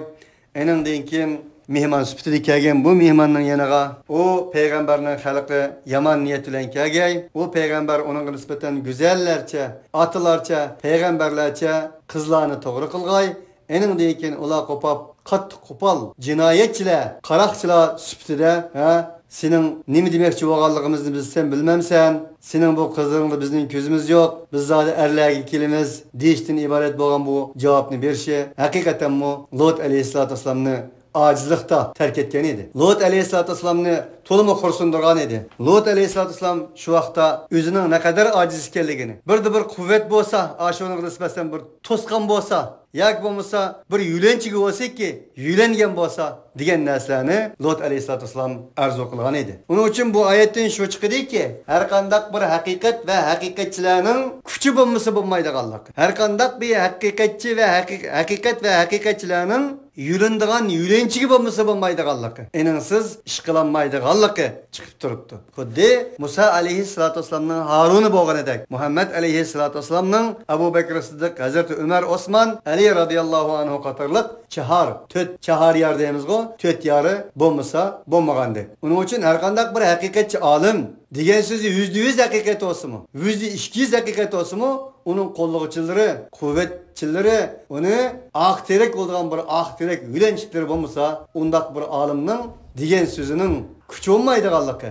ئېنىڭدىن كېيىن مېھمان سۈپىتىدە كەلگەن بۇ مېھماننىڭ يېنىغا ئۇ پەيغەمبەرنىڭ خەلقى يامان نىيەت بىلەن كەلگەي، ئۇ پەيغەمبەر ئۇنىڭغا نىسبەتەن گۈزەللەرچە، ئاتىلارچە، پەيغەمبەرلەرچە قىزلارنى توغرا قىلغاي. ئېنىڭدىن كېيىن ئۇلار قوپاپ، قاتتىق قوپال، جىنايەتچىلەر، قاراقچىلار سۈپىتىدە، ھە، سېنىڭ نېمە دېمەكچى بولغانلىقىمىزنى بىز سەن بىلمەمسەن؟ سېنىڭ بۇ قىزلىرىڭدا بىزنىڭ كۆزىمىز يوق. بىز زادى ئەرلەرگە كېلىمىز، دېيىشتىن ئىبارەت بولغان بۇ جاۋابنى بېرىشى ھەقىقەتەنمۇ لۇت ئەلەيھىسسالاتۇ ۋەسسالامنى ئاجىزلىقتا تەرك ئەتكەن ئىدى. لۇت ئەلەيھىسسالاتۇ ۋەسسالامنى تولىمۇ خورسۇندۇرغان ئىدى. لۇت ئەلەيھىسسالاتۇ ۋەسسالام شۇ ۋاقىتتا ئۆزىنىڭ نەقەدەر ئاجىز ئىكەنلىكىنى، بىردە بىر قۇۋۋەت بولسا، ئاشۇنىڭغا نىسبەتەن بىر توسقان بولسا، ياكى بولمىسا بىر يۆلەنچۈكى بولسىكى، يۆلەنگەن بولسا دېگەن نەرسىلەرنى لۇت ئەلەيھىسسالاتۇ ۋەسسالام ئارزۇ قىلغان ئىدى. ئۇنىڭ ئۈچۈن بۇ ئايەتتىن شۇ چىقىدىكى، ھەرقانداق بىر ھەقىقەت ۋە ھەقىقەتچىلەرنىڭ كۈچى بولمىسا بولمايدىغانلىقى، ھەرقانداق بىر ھەقىقەتچى ۋە ھەقىق-، ھەقىقەت ۋە ھەقىقەتچىلەرنىڭ يۆلىنىدىغان يۆلەنچۈكى بولمىسا بولمايدىغانلىقى، ئېنىڭسىز ئىش قىلالمايدىغانلىقى چىقىپ تۇرۇپتۇ. خۇددى مۇسا ئەلەيھىسسالاتۇ ۋەسسالامنىڭ ھارۇنى بولغىنىدەك، مۇھەممەد ئەلەيھىسسالاتۇ ۋەسسالامنىڭ، ئەبۇ بەكرى سىددىق، ھەزرىتى ئۆمەر، ئوسمان، ئەلى رازىياللاھۇ ئەنھۇ قاتارلىق چاھار، تۆت چاھار يار دەيمىزغۇ، تۆت يارى بولمىسا بولمىغانىدى. ئۇنىڭ ئۈچۈن ھەرقانداق بىر ھەقىقەتچى ئالىم دېگەن سۆزى يۈزدە يۈز ھەقىقەت بولسىمۇ، يۈزدە ئىككى يۈز ھەقىقەت بولسىمۇ، ئۇنىڭ قوللىغۇچىلىرى، قۇۋۋەتچىلىرى ئۇنى ئاق تېرەك بولىدىغان بىر ئاق تېرەك يۆلەنچۈكلىرى بولمىسا، ئۇنداق بىر ئالىمنىڭ دېگەن سۆزىنىڭ كۈچى بولمايدىغانلىقى،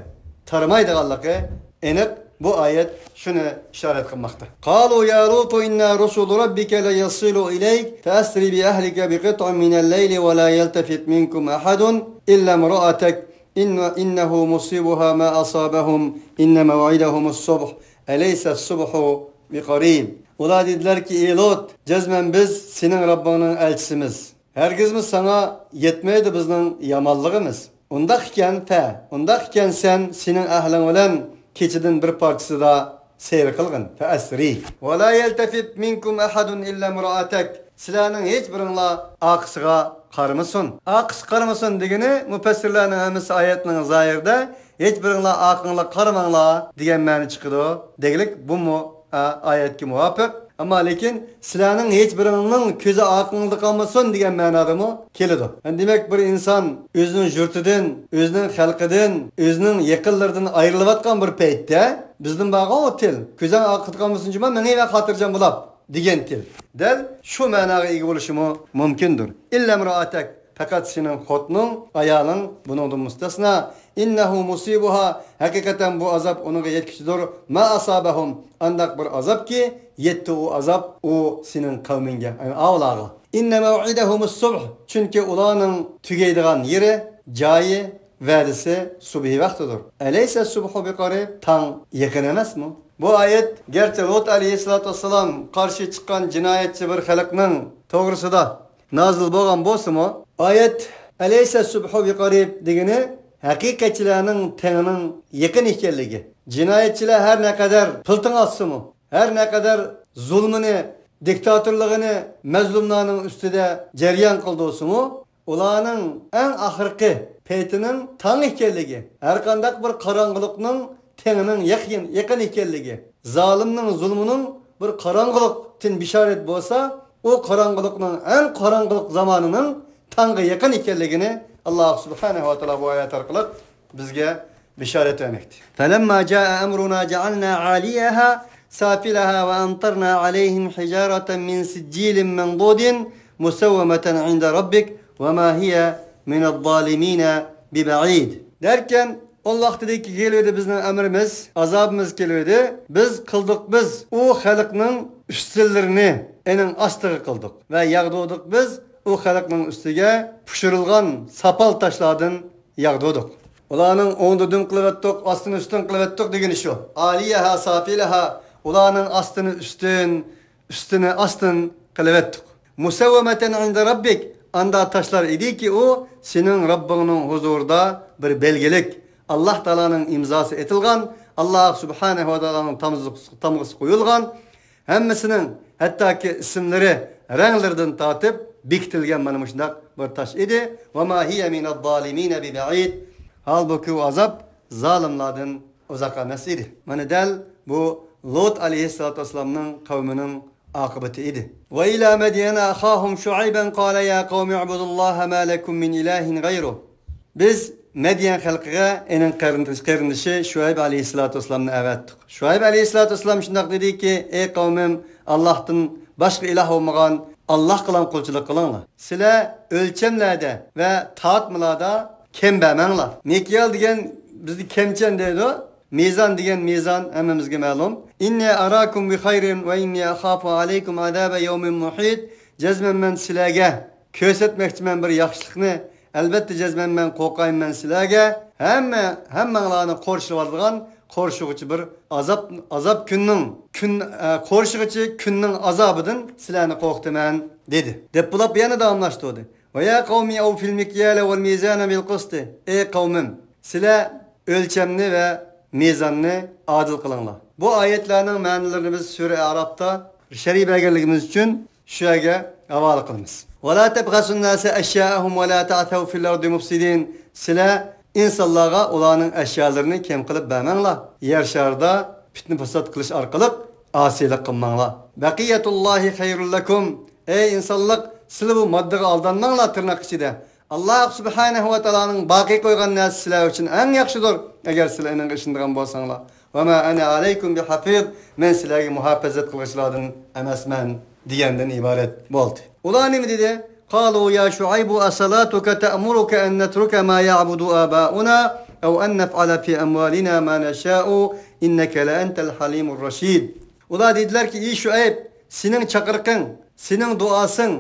تارىمايدىغانلىقى ئېنىق. بۇ ئايەت شۇنى ئىشارەت قىلماقتا. قالوا يا لوط إنا رسل ربك لن يصلوا إليك فأسر بأهلك بقطع من الليل ولا يلتفت منكم أحد إلا امرأتك إن، إنه مصيبها ما أصابهم إن موعدهم الصبح أليس الصبح بقريب. ئۇلار دېدىلەركى، ئى لوت، جەزمەن بىز سېنىڭ رەببىڭنىڭ ئەلچىسىمىز. ھەرگىزمۇ ساڭا يەتمەيدۇ بىزنىڭ يامانلىقىمىز. ئۇنداق ئىكەن، فە، ئۇنداق ئىكەن سەن سېنىڭ ئەھلىڭ بىلەن كېچىدىن بىر پارچىسىدا سەير قىلغىن. فەئەسرى. ۋە لا يەلتەفىت مىنكۇم ئەھەدۇن ئىللا ئىمرائەتەك. سىلەرنىڭ ھېچ بىرىڭلار ئارقىسىغا قارىمىسۇن. ئارقىسى قارىمىسۇن دېگىنى مۇپەسسىرلەرنىڭ ھەممىسى ئايەتنىڭ زاھىرىدا ھېچ بىرىڭلار ئارقاڭلار قارىماڭلار دېگەن مەنە چىقىدۇ دېگۈلۈك. بۇمۇ، ئا، ئايەتكە مۇۋاپىق. ئەمما لېكىن سىلەرنىڭ ھېچ بىرىڭنىڭ كۆزى ئارقىڭىزدا قالمىسۇن دېگەن مەنادىمۇ كېلىدۇ. دېمەك، بىر ئىنسان ئۆزىنىڭ يۇرتىدىن، ئۆزىنىڭ خەلقىدىن، ئۆزىنىڭ يېقىنلىرىدىن ئايرىلىۋاتقان بىر پەيتتە، بىزدىن بارغان ئۇ تىل، كۆزۈڭ ئارقىدا قالمىسۇن جۇما، مېڭىۋەر خاتىرجەم بولاپ دېگەن تىل. دەل شۇ مەناغا ئىگە بولۇشىمۇ مۇمكىندۇر. ئىللا ئىمرائەتەك، پەقەت سېنىڭ خوتۇنۇڭ، ئايالىڭ بۇنىڭدىن مۇستەسنا. ئىننەھۇ مۇسىبۇھا، ھەقىقەتەن بۇ ئازاب ئۇنىڭغا يەتكۈچىدۇر. ما ئاسابەھۇم، ئانداق بىر ئازابكى، يەتتى ئۇ ئازاب، ئۇ سېنىڭ قەۋمىڭگە، يەنى ئاۋۇلارغا. ئىننە مەۋئىدەھۇمۇس سۇبھ، چۈنكى ئۇلارنىڭ تۈگەيدىغان يېرى، جايى، ۋەدىسى سۈبھى ۋاقتىدۇر. ئەلەيسە سۇبھۇ بىقەرىب، تاڭ يېقىن ئەمەسمۇ؟ بۇ ئايەت گەرچە لۇت ئەلەيھىسسالاتۇ ۋەسسالام قارشى چىققان جىنايەتچى بىر خەلقنىڭ توغرىسىدا نازىل بولغان بولسىمۇ، ئايەت ئەلەيسە سۇبھۇ بىقەرىب دېگىنى ھەقىقەتچىلەرنىڭ تېڭىنىڭ يېقىن ئىكەنلىكى. جىنايەتچىلەر ھەر نەقەدەر پىلتىڭ ئاتسىمۇ، ھەر نەقەدەر زۇلمىنى، دىكتاتورلۇقىنى مەزلۇملارنىڭ ئۈستىدە جەريان قىلدۇرسىمۇ، ئۇلارنىڭ ئەڭ ئاخىرقى پەيتىنىڭ تاڭ ئىكەنلىكى، ھەرقانداق بىر قاراڭغۇلۇقنىڭ تېڭىنىڭ يېقىن، يېقىن ئىكەنلىكى، زالىمنىڭ زۇلمىنىڭ بىر قاراڭغۇلۇقتىن بېشارەت بولسا، ئۇ قاراڭغۇلۇقنىڭ، ئەڭ قاراڭغۇلۇق زامانىنىڭ تاڭغا يېقىن ئىكەنلىكىنى ئاللاھ سۇبھانەھۇ ۋە تائالا بۇ ئايەت ئارقىلىق بىزگە بېشارەت بەرمەكتە. فلما جاء أمرنا جعلنا عاليها سافلها وأمطرنا عليهم حجارة من سجيل منضود مسومة عند ربك وما هي من الظالمين ببعيد. دەركەن، ئۇ ۋاقتىدىكى كېلىۋىدى بىزنىڭ ئەمرىمىز، ئازابىمىز كېلىۋىدى. بىز قىلدۇق، بىز ئۇ خەلقنىڭ ئۈستىلىرىنى ئېنىڭ ئاستىغا قىلدۇق ۋە ياغدۇردۇق بىز ئۇ خەلقنىڭ ئۈستىگە پۇشۇرۇلغان ساپال تاشلاردىن ياغدۇردۇق. ئۇلارنىڭ ئوڭدا دۈم قىلىۋەتتۇق، ئاستىنى ئۈستۈن قىلىۋەتتۇق دېگىنى شۇ. ئالىيەھا سافىلەھا، ئۇلارنىڭ ئاستىنى ئۈستۈن، ئۈستىنى ئاستىن قىلىۋەتتۇق. مۇسەۋۋەمەتەن ئىندە رەببىك، ئاندا تاشلار ئىدىكى ئۇ سېنىڭ رەببىڭنىڭ ھۇزۇرىدا بىر بەلگىلىك، ئاللاھ تائالانىڭ ئىمزاسى ئېتىلغان، ئاللاھ سۇبھانەھۇ ۋە تائالانىڭ تامغىسى، تامغىسى قويۇلغان، ھەممىسىنىڭ ھەتتاكى ئىسىملىرى، رەڭلىرىدىن تارتىپ بېكىتىلگەن مانا مۇشۇنداق بىر تاش ئىدى. ۋە ما ھىيە مىنەز زالىمىنە بىبەئىد. ھالبۇكى، ئۇ ئازاب زالىملاردىن ئۇزاق ئەمەس ئىدى. مانا دەل بۇ لۇت ئەلەيھىسسالاتۇ ۋەسسالامنىڭ قەۋمىنىڭ ئاقىۋىتى ئىدى. ۋە ئىلە مەديەنە ئەخاھۇم شۇئەيبەن قالە يا قەۋمى ئۇبۇدۇللاھە ما لەكۇم مىن ئىلاھىن غەيرۇھ. بىز مەديەن خەلقىگە ئېنىڭ قېرىندىشى، قېرىندىشى شۇئەيب ئەلەيھىسسالاتۇ ۋەسسالامنى ئەۋەتتۇق. شۇئەيب ئەلەيھىسسالاتۇ ۋەسسالام شۇنداق دېدىكى، ئەي قەۋمىم، ئاللاھتىن باشقا ئىلاھ بولمىغان ئاللاھقىلا قۇلچىلىق قىلىڭلار. سىلەر ئۆلچەملەردە ۋە تارتمىلاردا كەم بەرمەڭلار. مىكيال دېگەن بىزدە كەمچەن دەيدۇ. مىزان دېگەن مىزان ھەممىمىزگە مەلۇم. ئىننى ئاراكۇم بىخەيرىن ۋە ئىننى ئەخافۇ ئەلەيكۇم ئازابە يەۋمىن مۇھىت. جەزمەن مەن سىلەرگە كۆرسەتمەكچىمەن بىر ياخشىلىقنى. ئەلۋەتتە، جەزمەن مەن قورقايمەن سىلەرگە ھەممە، ھەممەڭلارنى قورشىلىۋالىدىغان قورشىغۇچى بىر ئازاب، ئازاب كۈننىڭ، كۈن، ئە، قورشىغۇچى كۈننىڭ ئازابىدىن سىلەرنى قورقۇتىمەن، دېدى. دەپ بولاپ يەنە داۋاملاشتۇردى. ۋە يا قەۋمى ئەۋفۇل مىكيالە ۋەل مىزانە بىل قىستى. ئەي قەۋمىم، سىلەر ئۆلچەمنى ۋە مىزاننى ئادىل قىلىڭلار. بۇ ئايەتلەرنىڭ مەنىلىرىنى بىز سۈرە ئەئرافتا شەرھ بەرگەنلىكىمىز ئۈچۈن شۇ يەرگە ھاۋالە قىلىمىز. ۋە لا تەبخەسۇن ناسە ئەشيائەھۇم ۋە لا تەئسەۋ فىل ئەردى مۇفسىدىن. سىلەر ئىنسانلارغا ئۇلارنىڭ ئەشيالىرىنى كەم قىلىپ بەرمەڭلار. يەر شارىدا پىتنە-پاسات قىلىش ئارقىلىق ئاسىيلىق قىلماڭلار. بەقىيەتۇللاھى خەيرۇل لەكۇم. ئەي ئىنسانلىق، سىلە بۇ ماددىغا ئالدانماڭلار، تىرناق ئىچىدە. ئاللاھ سۇبھانەھۇ ۋە تائالانىڭ باقىي قويغان نەرسىسى سىلەر ئۈچۈن ئەڭ ياخشىدۇر، ئەگەر سىلەر ئېنىڭغا ئىشىنىدىغان بولساڭلار. وما أنا عليكم بحفيظ، مەن سىلەرگە مۇھاپىزەت قىلغۇچىلاردىن ئەمەسمەن، دېگەندىن ئىبارەت بولدى. ئۇلار نېمە دېدى؟ قالوا يا شعيب أصلاتك تأمرك أن نترك ما يعبد آباؤنا أو أن نفعل في أموالنا ما نشاء إنك لأنت الحليم الرشيد. ئۇلار دېدىلەركى، ئى شۇئەيب، سېنىڭ چاقىرىقىڭ، سېنىڭ دۇئاسىڭ،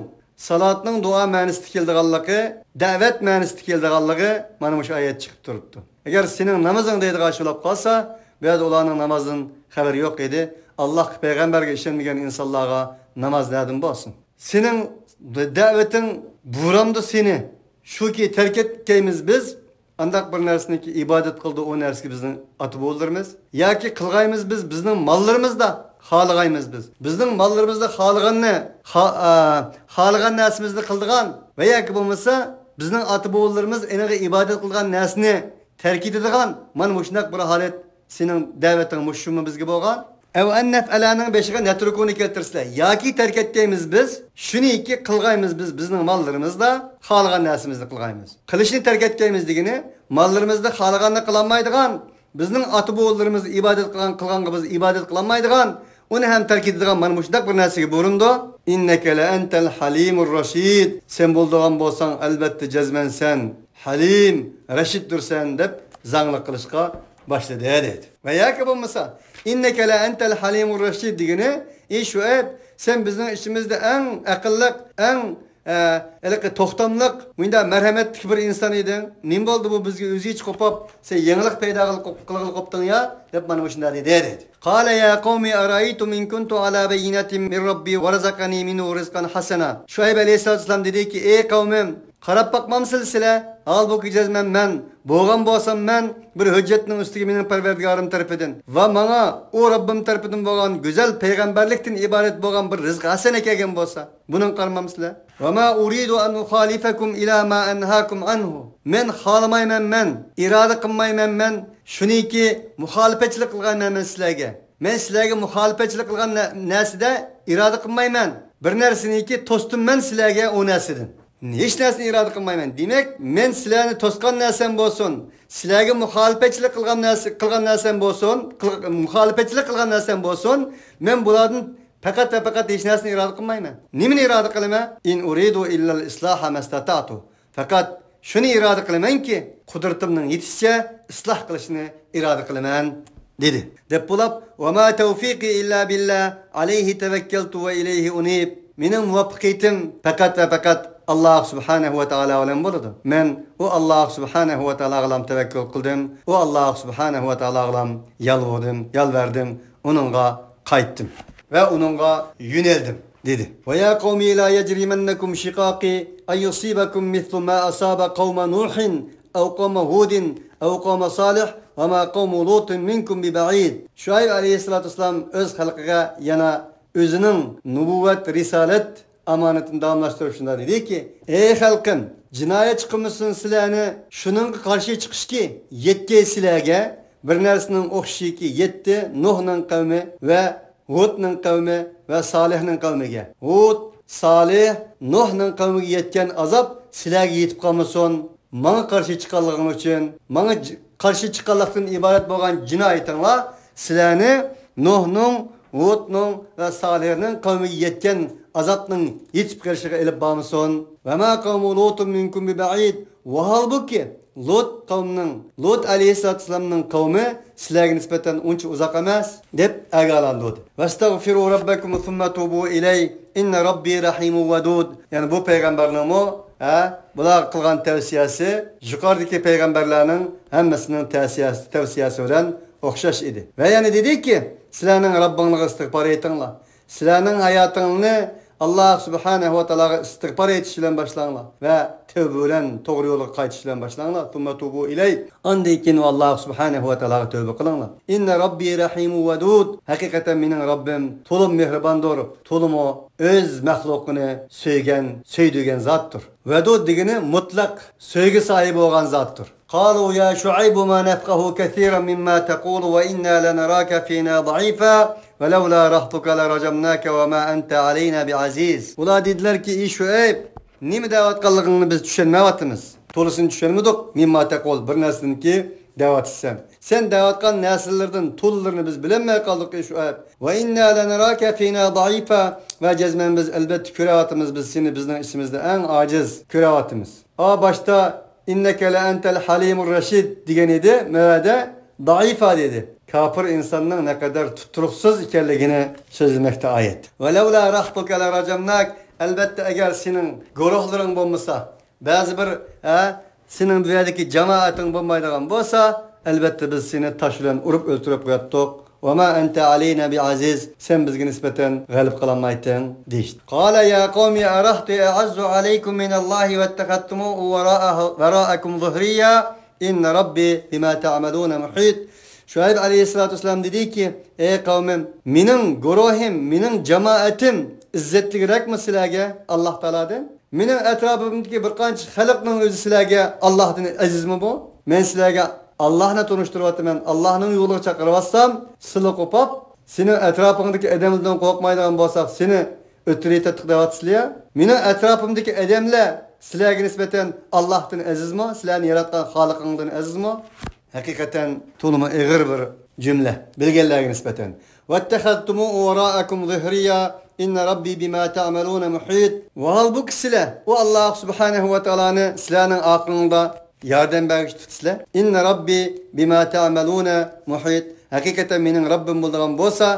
سالاتنىڭ دۇئا مەنىسىدە كېلىدىغانلىقى، دەۋەت مەنىسىدە كېلىدىغانلىقى مانا مۇشۇ ئايەت چىقىپ تۇرۇپتۇ. ئەگەر سېنىڭ نامىزىڭ دەيدىغان ئىش بولۇپ قالسا، بۇ يەردە ئۇلارنىڭ نامازدىن خەۋىرى يوق ئىدى. ئاللاھقا، پەيغەمبەرگە ئىشەنمىگەن ئىنسانلارغا ناماز نەدىن بولسۇن؟ سېنىڭ دەۋىتىڭ بۇرامدۇ سېنى، شۇكى، تەرك ئەتكەيمىز بىز، ئانداق بىر نەرسىنىكى ئىبادەت قىلدى ئۇ نەرسىگە بىزنىڭ ئاتا-بوۋىلىرىمىز. ياكى قىلغايمىز بىز، بىزنىڭ ماللىرىمىزدا خالىغايمىز بىز. بىزنىڭ ماللىرىمىزدا خالىغاننى، خا-، ئا، خالىغان نەرسىمىزنى قىلىدىغان ۋە ياكى بولمىسا بىزنىڭ ئاتا-بوۋىلىرىمىز ئېنىغا ئىبادەت قىلغان نەرسىنى تەرك ئېتىدىغان، مانا مۇشۇنداق بىر ھالەت سېنىڭ دەۋىتىڭ مۇشۇمۇ بىزگە بولغان؟ ئەۋ ئەن نەفئەلەنىڭ بېشىغا نەترۇكۇنى كەلتۈرسىلەر. ياكى تەرك ئەتكەيمىز بىز، شۇنىكى قىلغايمىز بىز، بىزنىڭ ماللىرىمىزدا خالىغان نەرسىمىزنى قىلغايمىز. قىلىشنى تەرك ئەتكەيمىز دېگىنى، ماللىرىمىزدا خالىغاننى قىلالمايدىغان، بىزنىڭ ئاتا-بوۋىلىرىمىز ئىبادەت قىلغان، قىلغانغا بىز ئىبادەت قىلالمايدىغان، ئۇنى ھەم تەرك ئېتىدىغان مانا مۇشۇنداق بىر نەرسىگە بۇرۇندۇ. ئىننەكە لەئەنتەل ھەلىمۇر رەشىد. سەن بولىدىغان بولساڭ، ئەلۋەتتە جەزمەن سەن ھەلىم، رەشىدتۇرسەن، دەپ زاڭلىق قىلىشقا باشلىدى، دەيدۇ. ۋە ياكى بولمىسا، ئىننەكە لەئەنتەل ھەلىمۇر رەشىد دېگىنى، ئى شۇئەيب، سەن بىزنىڭ ئىچىمىزدە ئەڭ ئەقىللىق، ئەڭ، ئە، ھېلىقى توختاملىق، مۇنداق مەرھەمەتلىك بىر ئىنسان ئىدىڭ. نېمە بولدى بۇ بىزگە ئۆزگىچە قوپۇپ، سەن يېڭىلىق پەيدا قىلغىلى قوپتۇڭ يا؟ دەپ مانا مۇشۇنداق دېدى، دەيدۇ. قال يا قوم أرأيتم إن كنت على بينة من ربي ورزقني منه رزقا حسنا. شۇئەيب ئەلەيھىسسالاتۇ ۋەسسالام دېدىكى، ئى قەۋمىم، قاراپ باقمامسىلەر سىلەر؟ ھالبۇكى جەزمەن مەن، بولغان بولسام مەن، بىر ھۆججەتنىڭ ئۈستىگە مېنىڭ پەرۋەردىگارىم تەرىپىدىن ۋە ماڭا ئۇ رەببىم تەرىپىدىن بولغان گۈزەل پەيغەمبەرلىكتىن ئىبارەت بولغان بىر رىزىق ھەسەنە كەلگەن بولسا، بۇنىڭغا قارىمامسىلەر؟ وما أريد أن أخالفكم إلى ما أنهاكم عنه. مەن خالىمايمەن، مەن ئىرادە قىلمايمەن، مەن شۇنىڭكى مۇخالىپەتچىلىك قىلغايمەن مەن سىلەرگە. مەن سىلەرگە مۇخالىپەتچىلىك قىلغان نە-، نەرسىدە ئىرادە قىلمايمەن. بىر نەرسىنىكى توستۇم مەن سىلەرگە ئۇ نەرسىدىن. ھېچ نەرسىنى ئىرادە قىلمايمەن. دېمەك، مەن سىلەرنى توسقان نەرسەم بولسۇن، سىلەرگە مۇخالىپەتچىلىك قىلغان نەرسە، قىلغان نەرسەم بولسۇن، قىل-، مۇخالىپەتچىلىك قىلغان نەرسەم بولسۇن، مەن بۇلاردىن پەقەت ۋە پەقەت ھېچ نەرسىنى ئىرادە قىلمايمەن. نېمىنى ئىرادە قىلىمەن؟ إن أريد إلا الإصلاح ما استطعت. پەقەت شۇنى ئىرادە قىلىمەنكى، قۇدرىتىمنىڭ يېتىشىچە ئىسلاھ قىلىشنى ئىرادە قىلىمەن، دېدى. دەپ بولاپ، وما توفيقي إلا بالله عليه توكلت وإليه أنيب. مېنىڭ مۇۋەپپەقىيىتىم پەقەت ۋە پەقەت ئاللاھ سۇبھانەھۇ ۋە تائالا بىلەن بولىدۇ. مەن ئۇ ئاللاھ سۇبھانەھۇ ۋە تائالاغىلا تەۋەككۈل قىلدىم، ئۇ ئاللاھ سۇبھانەھۇ ۋە تائالاغىلا يالۋۇردۇم، يالۋەردىم، ئۇنىڭغا قايتتىم ۋە ئۇنىڭغا يۆنەلدىم، دېدى. ويا قوم لا يجرمنكم شقاقي أن يصيبكم مثل ما أصاب قوم نوح أو قوم هود أو قوم صالح وما قوم لوط منكم ببعيد. شۇئەيب ئەلەيھىسسالاتۇ ۋەسسالام ئۆز خەلقىگە يەنە ئۆزىنىڭ نۇبۇۋۋەت، رىسالەت ئامانىتىنى داۋاملاشتۇرۇپ شۇنداق دېدىكى، ئەي خەلقىم، جىنايەتچى قىلمىسۇن سىلەرنى شۇنىڭغا قارشى چىقىشكى يەتكەي سىلەرگە بىر نەرسىنىڭ ئوخشىشىكى يەتتى نۇھنىڭ قەۋمى ۋە ھۇدنىڭ قەۋمى ۋە سالىھنىڭ قەۋمىگە. ھۇد، سالىھ، نۇھنىڭ قەۋمىگە يەتكەن ئازاب سىلەرگە يېتىپ قالمىسۇن. ماڭا قارشى چىققانلىقىڭ ئۈچۈن، ماڭا ج-، قارشى چىققانلىقتىن ئىبارەت بولغان جىنايىتىڭلار سىلەرنى نۇھنىڭ، ھۇدنىڭ ۋە سالىھنىڭ قەۋمىگە يەتكەن ئازابنىڭ يېتىپ قېلىشىغا ئېلىپ بارمىسۇن. وما قوم لوط منكم ببعيد. ۋاھالبۇكى، لۇت قەۋمىنىڭ، لۇت ئەلەيھىسسالاتۇ ۋەسسالامنىڭ قەۋمى سىلەرگە نىسبەتەن ئۇنچە ئۇزاق ئەمەس، دەپ ئاگاھلاندۇردى. واستغفروا ربكم ثم توبوا إليه إن ربي رحيم ودود. يەنى بۇ پەيغەمبەرنىڭمۇ، ھە، بۇلارغا قىلغان تەۋسىيەسى يۇقىرىدىكى پەيغەمبەرلەرنىڭ ھەممىسىنىڭ تەۋسىيەسى، تەۋسىيەسى بىلەن ئوخشاش ئىدى. ۋە يەنە دېدىكى، سىلەرنىڭ رەببىڭلارغا ئىستىغپار ئېيتىڭلار. سىلەرنىڭ ھاياتىڭلارنى ئاللاھ سۇبھانەھۇ ۋە تائالاغا ئىستىغپار ئېيتىش بىلەن باشلاڭلار ۋە تەۋبە بىلەن توغرا يولغا قايتىش بىلەن باشلاڭلار. ثم توبوا إليه. ئاندىن كېيىن ئاللاھ سۇبھانەھۇ ۋە تائالاغا تەۋبە قىلىڭلار. إن ربي رحيم ودود. ھەقىقەتەن مېنىڭ رەببىم تولىمۇ مېھرىباندۇر، تولىمۇ ئۆز مەخلۇقىنى سۆيگەن، سۆيىدىغان زاتتۇر. ۋەدۇد دېگىنى مۇتلەق سۆيگۈ ساھىبى بولغان زاتتۇر. قالوا يا شعيب ما نفقه كثيرا مما تقول وإنا لنراك فينا ضعيفا ولولا رهطك لرجمناك وما أنت علينا بعزيز. ئۇلار دېدىلەركى، ئى شۇئەيب، نېمە دەۋاتقانلىقىڭنى بىز چۈشەنمەيۋاتىمىز. تولىسىنى چۈشەنمىدۇق. مما تقول، بىر نەرسىدىنكى دەۋاتىسەن. سەن دەۋاتقان نەرسىلىرىدىن تولىلىرىنى بىز بىلەلمەي قالدۇق، ئەي شۇئەيب. ۋە ئىننا لەناراكە فىنا زەئىفا. ۋە جەزمەن بىز، ئەلۋەتتە، كۆرۈۋاتىمىز، بىز سېنى بىزنىڭ ئىچىمىزدە ئەڭ ئاجىز كۆرۈۋاتىمىز. ئا باشتا ئىننەكە لەئەنتەل ھەلىمۇر رەشىد دېگەن ئىدى، مەۋەدە زەئىفا دېدى. كاپىر ئىنساننىڭ نەقەدەر تۇتۇرۇقسىز ئىكەنلىكىنى سۆزلىمەكتە ئايەت. ۋەلەۋلا رەھتۇكە لەرەجەمناك. ئەلۋەتتە، ئەگەر سېنىڭ گۇرۇھلىرىڭ بولمىسا، بەزى بىر، ھە، سېنىڭ بۇ يەردىكى جامائەتىڭ بولمايدىغان بولسا، ئەلۋەتتە، بىز سېنى تاش بىلەن ئۇرۇپ ئۆلتۈرۈپ قوياتتۇق. ۋەما ئەنتە ئەلەينا بىئەزىز، سەن بىزگە نىسبەتەن غەلىبە قىلالمايتتىڭ، دېيىشتى. قال يا قوم أرهطي أعز عليكم من الله واتخذتموه وراءه، وراءكم ظهريا، إن ربي بما تعملون محيط. شۇئەيب ئەلەيھىسسالاتۇ ۋەسسالام دېدىكى، ئەي قەۋمىم، مېنىڭ گۇرۇھىم، مېنىڭ جامائىتىم ئىززەتلىكرەكمۇ سىلەرگە ئاللاھ تائالادىن؟ مېنىڭ ئەتراپىمدىكى بىر قانچە خەلقنىڭ ئۆزى سىلەرگە ئاللاھتىن ئەزىزمۇ بۇ؟ مەن سىلەرگە ئاللاھنى تونۇشتۇرۇۋاتىمەن، ئاللاھنىڭ يولىغا چاقىرىۋاتسام، سىلى قوپاپ، سېنىڭ ئەتراپىڭدىكى ئادەملەردىن قورقمايدىغان بولساق، سېنى ئۆلتۈرۈۋېتەتتۇق دەۋاتىسىلەر يا. مېنىڭ ئەتراپىمدىكى ئادەملەر سىلەرگە نىسبەتەن ئاللاھتىن ئەزىزمۇ؟ سىلەرنى ياراتقان خالىقىڭدىن ئەزىزمۇ؟ ھەقىقەتەن تولىمۇ ئېغىر بىر جۈملە بىلگەنلەرگە نىسبەتەن. واتخذتموه وراءكم ظهريا إن ربي بما تعملون محيط. ۋاھالبۇكى، سىلەر ئۇ ئاللاھ سۇبھانەھۇ ۋە تائالانى سىلەرنىڭ ئارقىڭدا ياردەم بەرگۈچى تۇتىسىلەر. إن ربي بما تعملون محيط. ھەقىقەتەن مېنىڭ رەببىم بولىدىغان بولسا،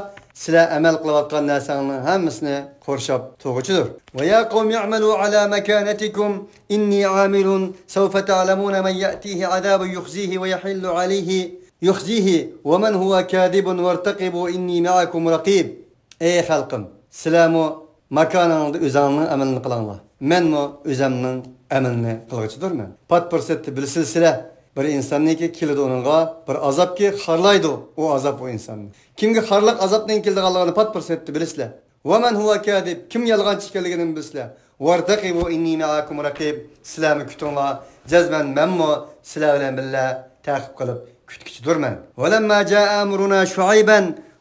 سىلەر ئەمەل قىلىۋاتقان نەرسەڭنىڭ ھەممىسىنى قورشاپ تۇرغۇچىدۇر. ويا قوم اعملوا على مكانتكم إني عامل سوف تعلمون من يأتيه عذاب يخزيه ويحل عليه، يخزيه ومن هو كاذب وارتقبوا إني معكم رقيب. ئەي خەلقىم، سىلەرمۇ ماكانىڭلاردا ئۆزەڭلارنىڭ ئەمىلىنى قىلىڭلار. مەنمۇ ئۆزەمنىڭ ئەمىلىنى قىلغۇچىدۇرمەن. پات پۇرسەتتە بىلىسىلەر، بىر ئىنساننىڭكى كېلىدۇ ئۇنىڭغا بىر ئازابكى خارلايدۇ، ئۇ ئازاب ئۇ ئىنساننى. كىمگە خارلىق ئازابنىڭ كېلىدىغانلىقىنى پات پۇرسەتتە بىلىسىلەر. ومن هو كاذب، كىم يالغانچى ئىكەنلىكىنىمۇ بىلىسىلەر. وارتقبوا إني معكم رقيب، سىلەرمۇ كۈتۈڭلار، جەزمەن مەنمۇ سىلەر بىلەن بىللە تەقىب قىلىپ كۈتكۈچىدۇرمەن. ولما جاء أمرنا شعيبا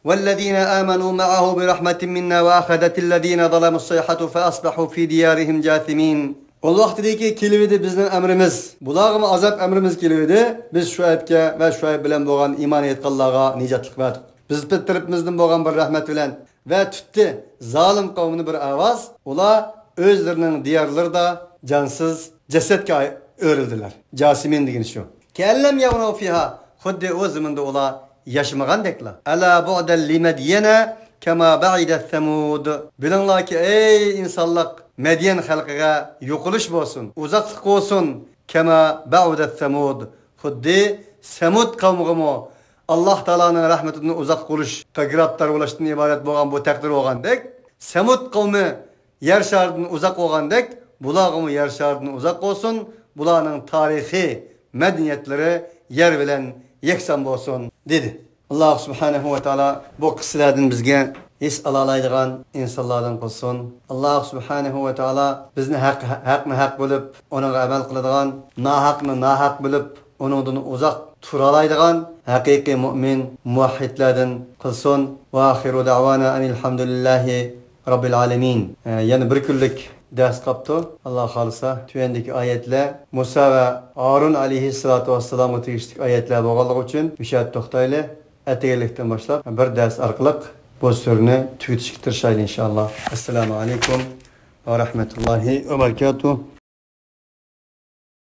والذين آمنوا معه برحمة منا وأخذت الذين ظلموا الصيحة فأصبحوا في ديارهم جاثمين. ئۇ ۋاقتىدىكى كېلىۋىدى بىزنىڭ ئەمرىمىز. بۇلارغىمۇ ئازاب ئەمرىمىز كېلىۋىدى. بىز شۇئەيبكە ۋە شۇئەيب بىلەن بولغان ئىمان ئېيتقانلارغا نىجاتلىق بەردۇق. بىز تەرىپىمىزدىن بولغان بىر رەھمەت بىلەن ۋە تۇتتى زالىم قەۋمنى بىر ئاۋاز، ئۇلار ئۆزلىرىنىڭ دىيارلىرىدا جانسىز جەسەتكە ئاي-، ئۆرۈلدىلەر. جاسىمىن دېگىنى شۇ. كەئەن لەم يەغنەۋ فىھا، خۇددى ئۇ زېمىندا ئۇلار ياشىمىغاندەكلا. ئەلا بۇئدەن لىمەديەنە كەما بەئىدەت سەمۇد. بىلىڭلاركى، ئەي ئىنسانلىق، مەديەن خەلقىگە يوقىلىش بولسۇن، ئۇزاقلىق بولسۇن. كەما بەئۇدەت سەمۇد. خۇددى سەمۇد قەۋمىگىمۇ ئاللاھ تائالانىڭ رەھمىتىدىن ئۇزاق بولۇشقا گىرىپتار بولۇشتىن ئىبارەت بولغان بۇ تەقدىر بولغاندەك، سەمۇد قەۋمى يەر شارىدىن ئۇزاق بولغاندەك، بۇلارغىمۇ يەر شارىدىن ئۇزاق بولسۇن، بۇلارنىڭ تارىخى، مەدەنىيەتلىرى يەر بىلەن يەكسان بولسۇن، دېدى. ئاللاھ سۇبھانەھۇ ۋە تائالا بۇ قىسسىلەردىن بىزگە ھېس ئالالايدىغان ئىنسانلاردىن قىلسۇن. ئاللاھ سۇبھانەھۇ ۋە تائالا بىزنى ھەق، ھەقنى ھەق بىلىپ، ئۇنىڭغا ئەمەل قىلىدىغان، ناھەقنى ناھەق بىلىپ، ئۇنىڭدىن ئۇزاق تۇرالايدىغان ھەقىقىي مۇئمىن، مۇۋەھھىدلەردىن قىلسۇن. ۋە ئاخىرۇ دەئۋانا ئەنىل ھەمدۇلىللاھى رەببىل ئالەمىن. ئە، يەنە بىر كۈنلۈك دەرس قاپتۇ. ئاللاھ خالىسا، تۆۋەندىكى ئايەتلەر مۇسا ۋە ھارۇن ئەلەيھىسسالاتۇ ۋەسسالامغا تېگىشلىك ئايەتلەر بولغانلىقى ئۈچۈن مۇشۇ يەردە توختايلى. ئەتىگەنلىكتىن باشلاپ بىر دەرس ئارقىلىق بۇ سۈرىنى تۈگىتىشكە تىرىشايلى، ئىنشائاللاھ. ئەسسالامۇ ئەلەيكۇم ۋە رەھمەتۇللاھى ۋە بەرىكاتۇھ.